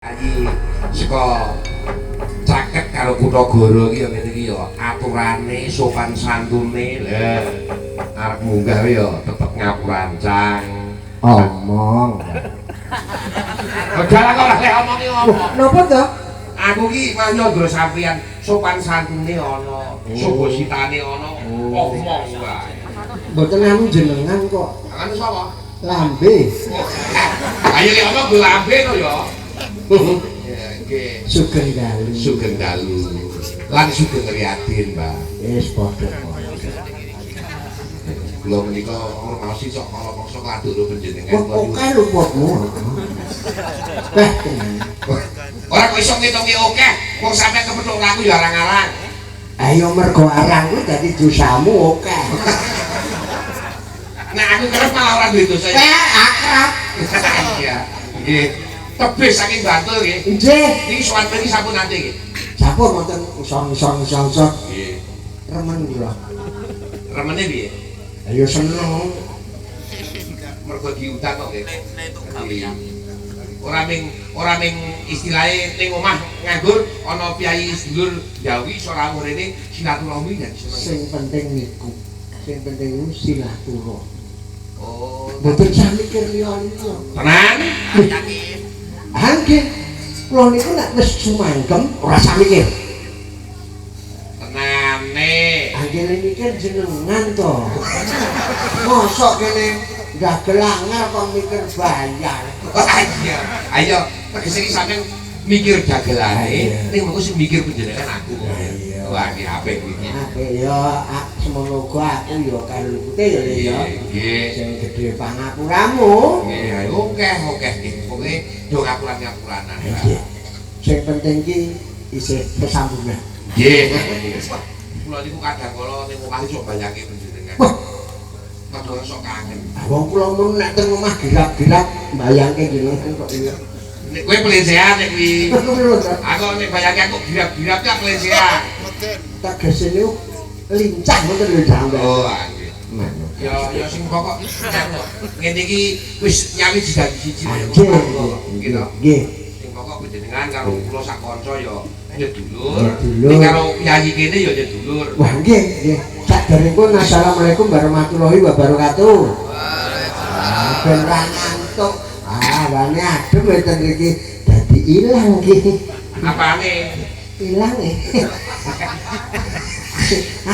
Iki saka caket karo kutha Goro iki ya ngene iki ya, aturane, sopan santune. Lha arep munggah ya tetep ngapurancang. Omong. Dalah kok lek omongi omong. Napa to? Aku ki manyandra sampeyan, sopan santune ana, subositane ana, omong wae. Mboten anu jenengan kok. Anu sapa? Lambe. Ayo lek omong go lambe to ya. Ya nggih. Sugeng dalu. Sugeng dalu. Lan sugeng riyadin, Mbak. Wis padha. Kula menika ngrumaosi sok kala mangsa kladoro panjenengan. Wah, oke luputmu. Eh, tenan. Ora kok iso ngitungi akeh, wong sampeyan kepethuk aku ya arang-arang. Ayo mergo arang kuwi dadi dosamu akeh. Nek aku kerep malah ora duwe dosa. Eh, akrab. Iya. Nggih. Tebih saking Bantul nggih. Nggih. Niki sowan mriki sampun nate nggih. Sampun wonten usor-usor-usor. Nggih. Remen kula. Remene piye? Ayo seneng. Mergo diundang kok nggih. Ora ming istilahe ning omah nganggur ana piyayi sedulur Jawi iso rawuh rene silaturahmi dan seneng. Sing penting niku. Sing penting niku silaturahmi. Oh, Mboten sah mikir liya-liya. Tenan? Ha nggih. Kula niku nek wis sumangkem ora sah mikir. Tenane. Anggene mikir jenengan to. Mosok kene ndagel angel kok mikir bayar. Iya. Ayo, tegese iki sampeyan mikir dagelane, ning mengko sing mikir panjenengan aku. Iya. Wah, iki apik iki. Apik ya, semono uga aku ya kalupute ya Le ya. Nggih. Sing gedhe pangapuramu. Nggih, ayo akeh akeh nggih. Pokoke do ngapuran-ngapuranan. Nggih. Sing penting ki isih kesambungan. Nggih. Kula niku kadang kala ning omah iso bayangke panjenengan. Wah, Padha sok kangen. Wong kula mun nek teng omah girap-girap mbayangke jenengan kok iya. Nek kowe pelecehan nek kuwi. Lho to. Aku nek bayangke aku girap-girap ya pelecehan. Tegese niku lincah ngoten lho sampeyan. Oh, nggih. Ya ya sing pokok ngene iki wis nyawiji dadi siji kaya Nggih. Gitu. Nggih. Sing pokok panjenengan karo kula sak kanca ya nyedulur. Nyedulur. Ning karo piyayi kene ya nyedulur. Wah nggih, nggih. Saderengipun assalamualaikum warahmatullahi wabarakatuh. Waalaikumsalam. Ben ra ngantuk. Ah, wane adem wonten mriki dadi ilang iki. Apane? Ilang eh.